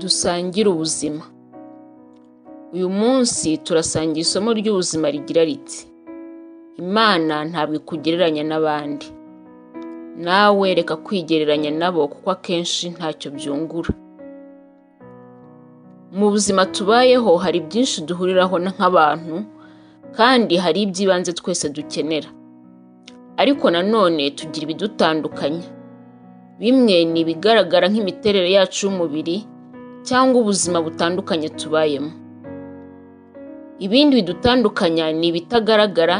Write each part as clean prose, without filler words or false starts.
Dusangire ubuzima. Uyu munsi turasangira isomo ry'ubuzima rigira riti: Imana ntabwo ikugereranya n'abandi. Nawe reka kwigereranya nabo kuko akenshi ntacyo byungura. Mu buzima tubayeho hari byinshi duhuriraho nk'abantu kandi hari iby'ibanze twese dukenera. Ariko nanone tugira ibidutandukanya. Bimwe ni ibigaragara nk'imiterere yacu y'umubiri cyangwa ubuzima butandukanye tubayemo. Ibindi bidutandukanya ni ibitagaragara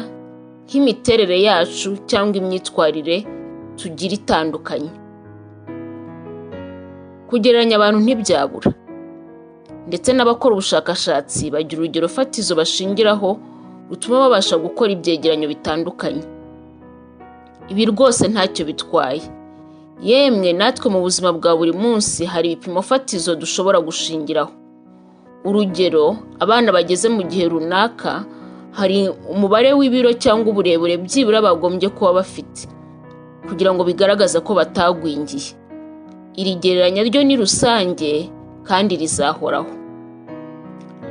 nk'imiterere yacu cyangwa imyitwarire tugira itandukanye. Kugereranya abantu ntibyabura. Ndetse n'abakora ubushakashatsi bagira urugero fatizo bashingiraho rutuma babasha gukora ibyegeranyo bitandukanye. Ibi rwose ntacyo bitwaye. Yemwe natwe mu buzima bwa buri munsi hari ibipimo fatizo dushobora gushingiraho. Urugero, abana bageze mu gihe runaka hari umubare w'ibiro cyangwa uburebure byibura bagombye kuba bafite kugira ngo bigaragaze ko batagwingiye. Iri gereranya ryo ni rusange kandi rizahoraho.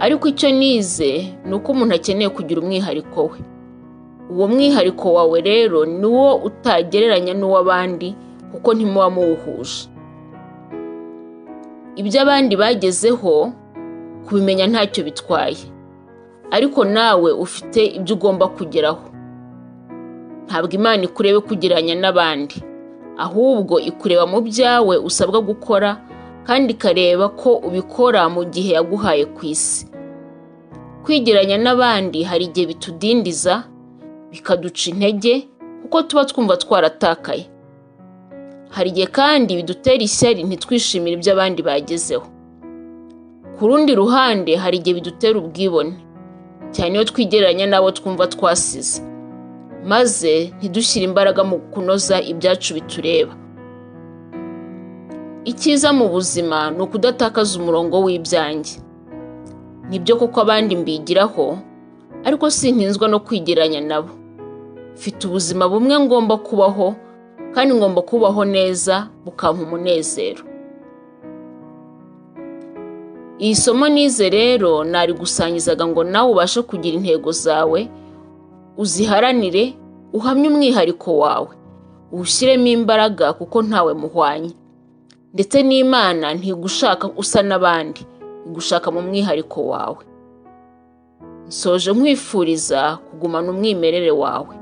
Ariko icyo nize ni uko umuntu akeneye kugira umwihariko we. Uwo mwihariko wawe rero ni wo utagereranya n'uw'abandi kuko ntimuba muwuhuje. Ibyo abandi bagezeho kubimenya ntacyo bitwaye, ariko nawe ufite ibyo ugomba kugeraho. Ntabwo Imana ikureba ikugereranya n'abandi, ahubwo ikureba mu byawe usabwa gukora kandi ikareba ko ubikora mu gihe yaguhaye ku isi. Kwigereranya n'abandi hari igihe bitudindiza, bikaduca intege kuko tuba twumva twaratakaye. Hari igihe kandi bidutera ishyari ntitwishimire ibyo abandi bagezeho. Ku rundi ruhande hari igihe bidutera ubwibone, cyane iyo twigereranya n'abo twumva twasize, maze ntidushyire imbaraga mu kunoza ibyacu bitureba. Icyiza mu buzima ni ukudatakaza umurongo w'ibyanjye. Nibyo koko abandi mbigiraho, ariko sintinzwa no kwigereranya nabo. Mfite ubuzima bumwe ngomba kubaho kandi ngomba kubaho neza bukampa umunezero. Iri somo nize rero narigusangizaga ngo nawe ubashe kugira intego zawe, uziharanire, uhamye umwihariko wawe, uwushyiremo imbaraga kuko ntawe muhwanye. Ndetse n'Imana ntigushaka usa n'abandi, igushaka mu mwihariko wawe. Nsoje nkwifuriza kugumana umwimerere wawe.